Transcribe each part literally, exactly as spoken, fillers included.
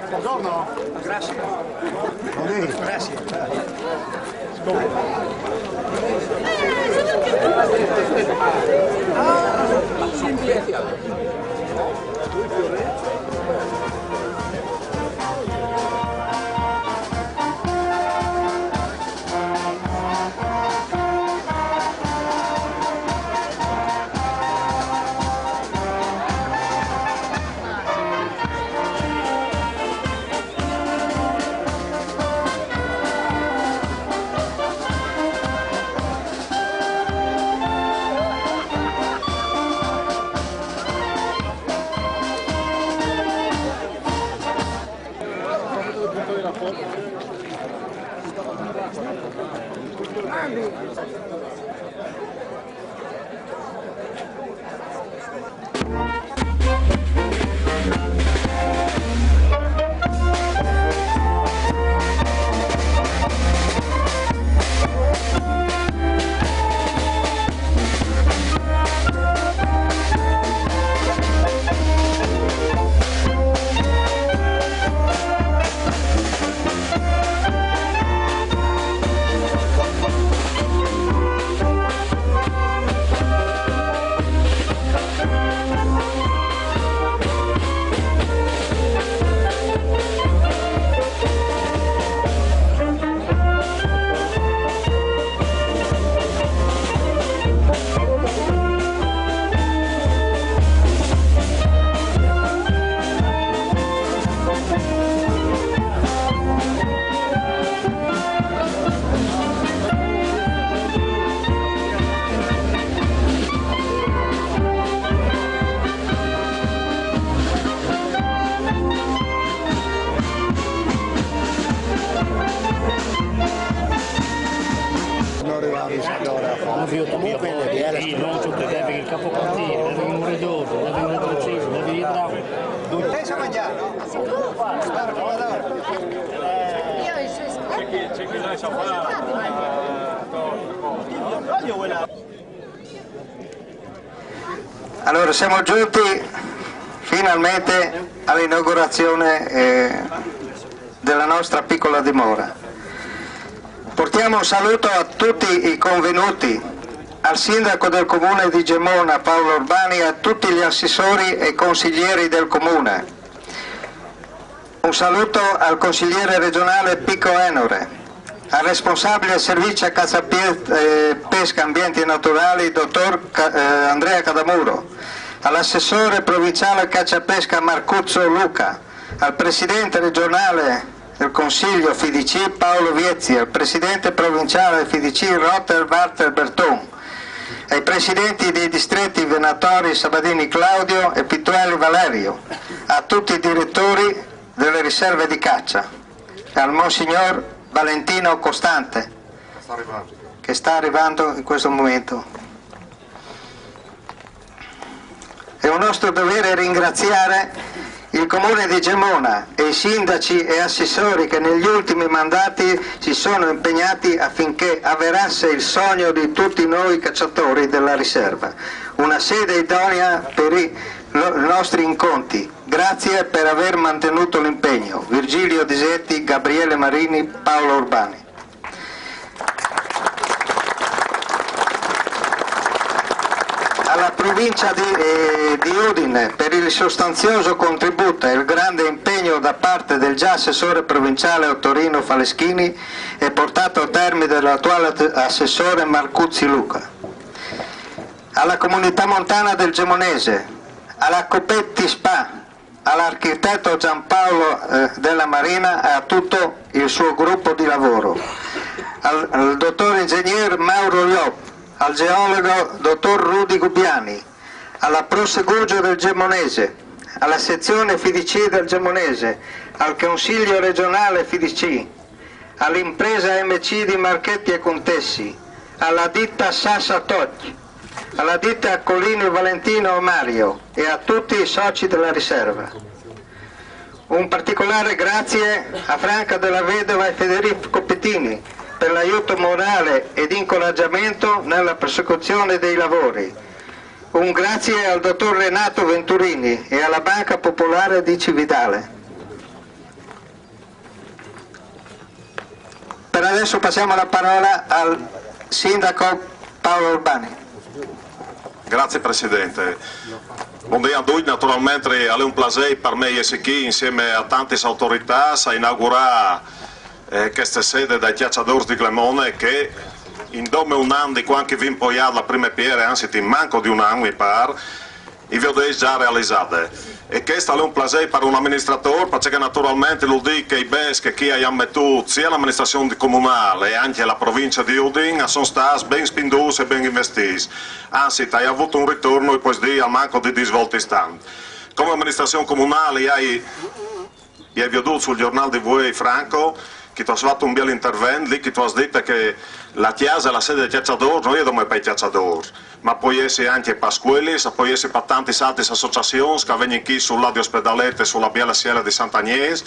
Buongiorno. Grazie. Grazie. Comunque, sì, non c'è che il capocantiere, deve il muratore, deve il retrocessione, deve il bravo. Pensa mangiare, no? C'è chi, c'è chi non sa fare. Voglio quella. Allora, siamo giunti finalmente all'inaugurazione, eh, della nostra piccola dimora. Portiamo un saluto a tutti i convenuti, al sindaco del comune di Gemona Paolo Urbani, a tutti gli assessori e consiglieri del comune. Un saluto al consigliere regionale Pico Enore, al responsabile servizio caccia e pie-, eh, pesca e ambienti naturali, dottor Ca-, eh, Andrea Cadamuro, all'assessore provinciale caccia e pesca Marcuzzo Luca, al presidente regionale del Consiglio F I D C Paolo Viezzi, al presidente provinciale F I D C Rotter Walter Berton, ai presidenti dei distretti Venatori Sabadini Claudio e Pittuelli Valerio, a tutti i direttori delle riserve di caccia, e al monsignor Valentino Costante, che sta arrivando in questo momento. È un nostro dovere ringraziare il comune di Gemona e i sindaci e assessori che negli ultimi mandati si sono impegnati affinché avverasse il sogno di tutti noi cacciatori della riserva, una sede idonea per i lo-, nostri incontri. Grazie per aver mantenuto l'impegno. Virgilio Disetti, Gabriele Marini, Paolo Urbani. Alla provincia di, eh, di Udine per il sostanzioso contributo e il grande impegno da parte del già assessore provinciale Ottorino Faleschini e portato a termine dall'attuale at-, assessore Marcuzzi Luca. Alla comunità montana del Gemonese, alla Copetti Spa, all'architetto Giampaolo, eh, Della Marina e a tutto il suo gruppo di lavoro, al, al dottor ingegner Mauro Llop, al geologo dottor Rudy Gubbiani, alla Pro Segugio del Gemonese, alla sezione F I D C del Giomonese, al Consiglio regionale F I D C, all'impresa M C di Marchetti e Contesi, alla ditta Sassa Tocchi, alla ditta Collini Valentino Mario e a tutti i soci della riserva. Un particolare grazie a Franca Della Vedova e Federico Pettini per l'aiuto morale ed incoraggiamento nella prosecuzione dei lavori. Un grazie al dottor Renato Venturini e alla Banca Popolare di Cividale. Per adesso passiamo la parola al sindaco Paolo Urbani. Grazie Presidente. Bundì a ducj, naturalmentri al è un plasei par me jessi chi insiemi a tantis autoritats a inaugurâ cheste sede dai cjaçadôrs di Glemone che in dome un an di cuant che i vin poiât la prime piere, anzit in manco di un an mi pâr, i viodês za realizade. E chest al è un plasei par un aministradôr, parcè che naturalmentri lu dîs che i bêçs che chi a àn metût, sia la aministrazion comunâl e ancje la provincie di Udin, a son stâts ben spindûts e ben investits. Anzit, a àn vût un ritorno, i pues dî, almancul di dîs voltis tant. Come aministrazion comunâl i ai viodût sul gjornâl di vuê, Franco, che tu âs fat un biel intervent li, che tu âs dit che la cjase e la sede dai cjaçadôrs no je dome pai cjaçadôrs, ma a pues jessi ancje pa scuelis, a pues jessi pa tantis altris associazions che a vegnin chi sul lât di Ospedalet e su la biele siele di Sant'Agnês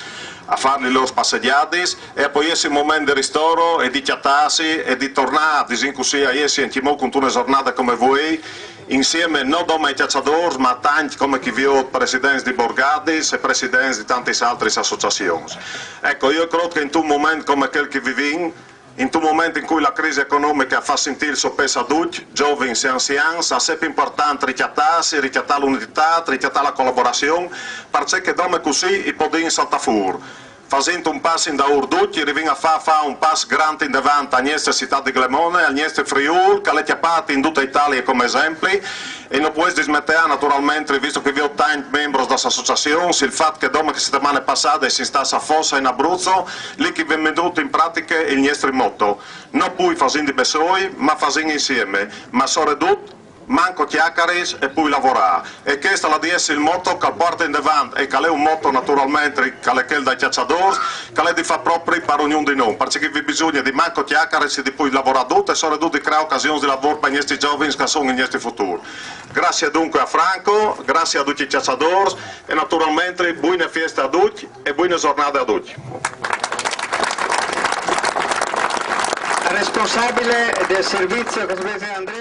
a fâ lis lôr passegjadis, e a pues jessi un moment di ristoro e di cjatâsi e di tornâ, disìn cussì, a jessi ancjemò cuntune zornade come vuê, insiemi no dome ai cjaçadôrs, ma a tancj, come chi viôt, presidents di borgadis e presidents di tantis altris associazions. Eco, jo o crôt che intun moment come chel che i vivìn, intun moment in cui la crisi economiche e fâs sintî il so pes a ducj, zovins e anzians, al è sempre impuartant ricjatâsi, ricjatâ la unitât, ricjatâ la colaborazion, parcè che dome cussì i podìn saltâ fûr. Fasint un pas indaûr ducj, i rivìn a fâ, fâ un pas grant indevant ae nestre citât di Glemone, al nestri Friûl, che al è cjapât in dute Italie come esempli, e no pues dismeteâ naturalmentri, visto che i viôt tancj membros das associazions, il fat che dome chê setemane passade i sin stâts a Fossa in Abruzzo, li che i vin metût in pratiche il nestri moto. No plui fasìn di bessôi, ma fasìn insiemi, ma soredut manco cjacaris e plui lavorâ. E chest al à di jessi il moto che al puarte indevant e che al è un moto naturalmentri che al è chel dai cjaçadôrs, che al è di fâ propri par ognun di nô, parcè che i vin bisugne di manco cjacaris e di plui lavorâ dut e soredut di creâ ocasions di lavôr pai nestris zovins che a son il nestri futûr. Graciis duncje a Franco, graciis a ducj i cjaçadôrs e naturalmentri buine fieste a ducj e buine zornade a ducj. Responsabile del servizio, che si chiama Andrea